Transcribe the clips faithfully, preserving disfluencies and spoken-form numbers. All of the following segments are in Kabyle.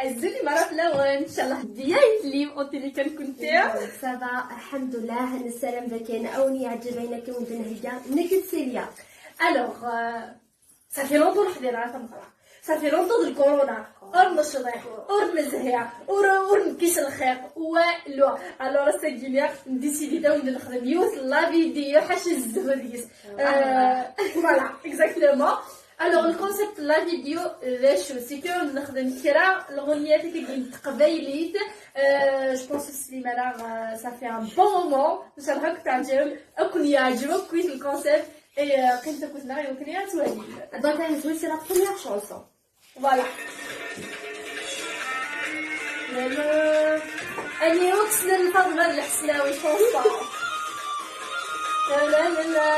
Azul i mara fell-awen, ncallah diya yellim au téléphone kunti. Ça va, الحمد لله, nessaram dakken ad wen-yeɛǧeb ayen akka wen-d-nhegga nekk d Silya. Alors, euh, ça fait longtemps ur ḥdireɣ tameɣra. Ça fait longtemps d lkuruna. Ur necḍiḥ, ur nezhi, ur, ur nekkis lxiq, walu. Alors, ass-agi-nni, ndisidi ad wen-d-nexdem yiwet la vidéo, ḥaca zzhu deg-s. Euh, voilà, exactement. Alors, le concept de la vidéo, euh, d acu, c'est que nexdem kra lɣeniyat akkagi n teqbaylit. Euh, je pense que Slimana, euh, ça fait un bon moment. Ncallah ad k-teɛǧeb, ad ken-yeɛǧeb akk le concept. Et, euh, qqimet akked-neɣ i wakken ad twalim. Donc, ad nezwi, c'est la première chanson. Voilà. Aniwa ur tessnem Faḍma d Lḥesnawi, je pense pas. La, la, la, la.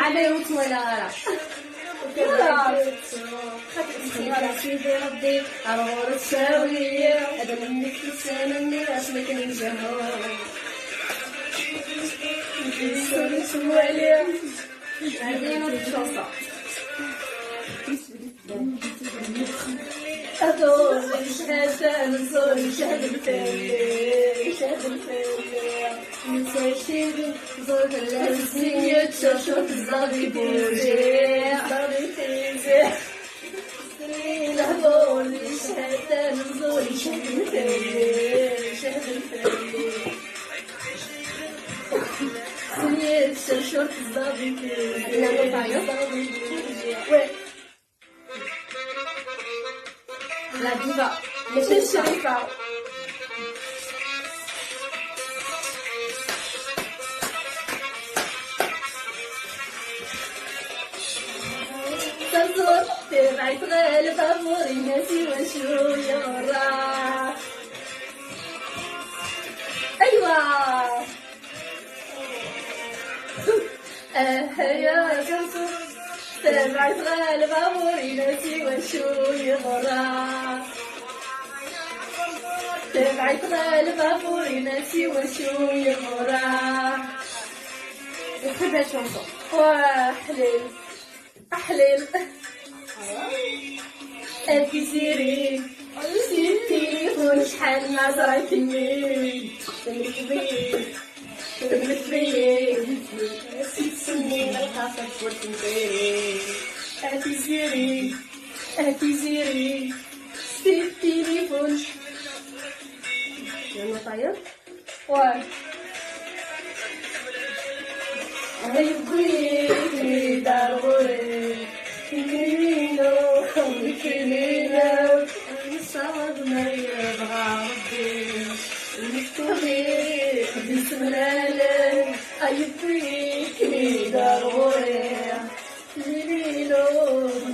Ɛla ur twalaɣ ara. Xaṭi, xaṭi, xaṭi, Sidi Ṛebbi, ar ɣur-s awi-yi, ad nemlek ussan-nni, asmi akken nzehhu. Nzul nettwali. Ɛeddi ur teccuṣa. Aḍu, icehhed, anẓul, icehhed fell-i, icehhed fell-i. Netta icehhed, ẓur fell-as, zzin yettcucuf, ẓẓaḍ ibuzi, ẓẓaḍ ibuzi. Lehdur, icehhed, anẓul, icehhed fell-i, icehhed fell-i. Zzin yettcucuf, ẓẓaḍ ibuzi, ẓẓaḍ ibuzi. Ouais. La diva, Michel Strifa. Samsur, tebɛet ɣer lbabur, ini-as i wacu yeɣra. Aywa! Aha ya Samsur, tebɛet ɣer lbabur, ini-as i wacu yeɣra. Tebɛet ɣer lbabur, ini-as i wacu yeɣra. Très belle chanson. Wa ḥlil. Aḥlil. A Tiziri, si tilifun, acḥal ma ẓriɣ-kem-id. Temmektiḍ-iyi, temmektiḍ-iyi. Si tsemmi lqafa tfurtenti. A Tiziri, a Tiziri, si tilifun. Yalla طيب. One. Yewwi-k-id ar ɣur-i, nekkini-inu, nekkini-inu. Nessaweḍ ma yebɣa Rebbi, nekk tura d isemlalen. Yewwi-k-id ar ɣur-i, nekkini-inu,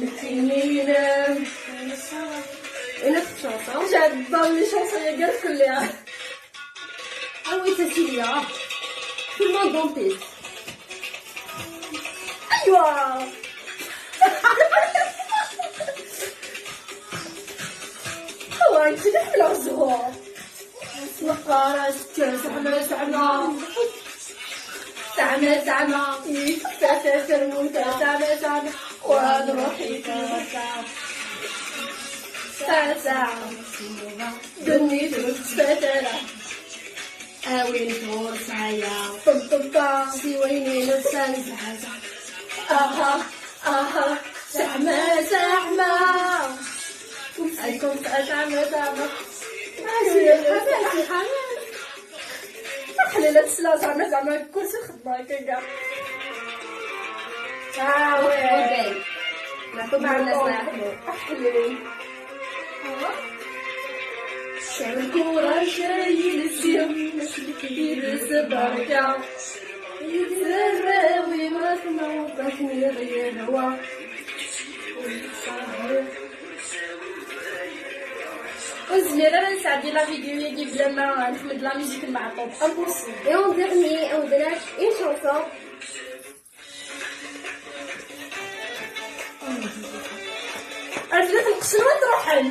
nekkini-inu. Une autre chanson. J'adore les chansons, il y a Girls Collère. Ah oui, Cécilia. Tout le monde en piste. Aywa. Aywa, انت تحمل الزهور. Neqqar-as kan zeɛma, zeɛma. Zeɛma, zeɛma. Yekfa tafermut-a, zeɛma, zeɛma. Wa nruḥ i tmurt-a. Saɛa, saɛa. Ddunit ur tettfat ara. A win tɣur sɛaya. Ṭem, ṭem, ṭem. Si wayen i nefsan zɛaza. Aha, aha, zeɛma, zeɛma. Ur sɛikum zeɛma, zeɛma. Aḥlil ad tesla zeɛma, zeɛma, kulci xedmeɣ akka, kkaɣ. Ah, ouais. Nɛṭu mɛemna smaḥ. Aḥlil. Sɛu lkurac a yelsi, yelsi berka. Yettarraw imatma, akken i ɣ-yehwa. Ur nezmir ara ad nesɛeddi la vidéo-agi bla ma nḥemmel la musique n Meɛṭub. Impossible. Et en dernier, on dirait une chanson. Rfed-it lqecc-nwen truḥem.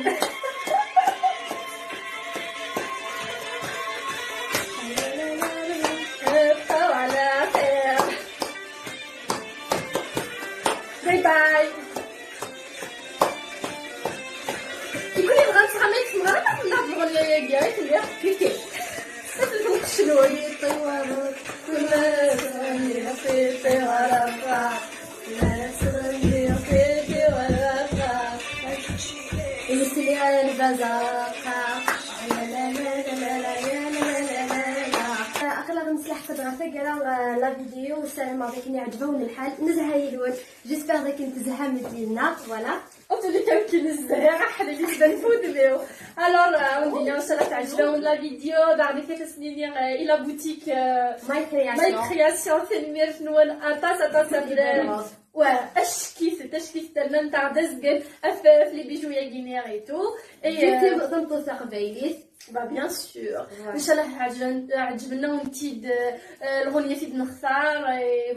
Taggara, euh, la vidéo, ssarameɣ dakken iɛǧeb-awen lḥal, nezha yid-wen. J'espère dakken tezham deg-neɣ, voilà. En tout cas, qui nous a racheté les bonnes photos. Alors, euh, on dit, on s'arrête à la vidéo, بعد كده سنيني, euh, إلى boutique, euh, My My Creation. Creation, tanemmirt-nwen aṭas, aṭas, aṭas. Vraiment. Ouais, acekk-itent, acekk-itent, llan d azgen, af, af les bijoux-agi-nni et tout. Et, euh, Ǧǧet tameṭṭut taqbaylit. Bah, bien sûr. Ouais. إن شاء الله عجبن-, عجبناهم-id, euh, الأغنية-agi-nni نختار, et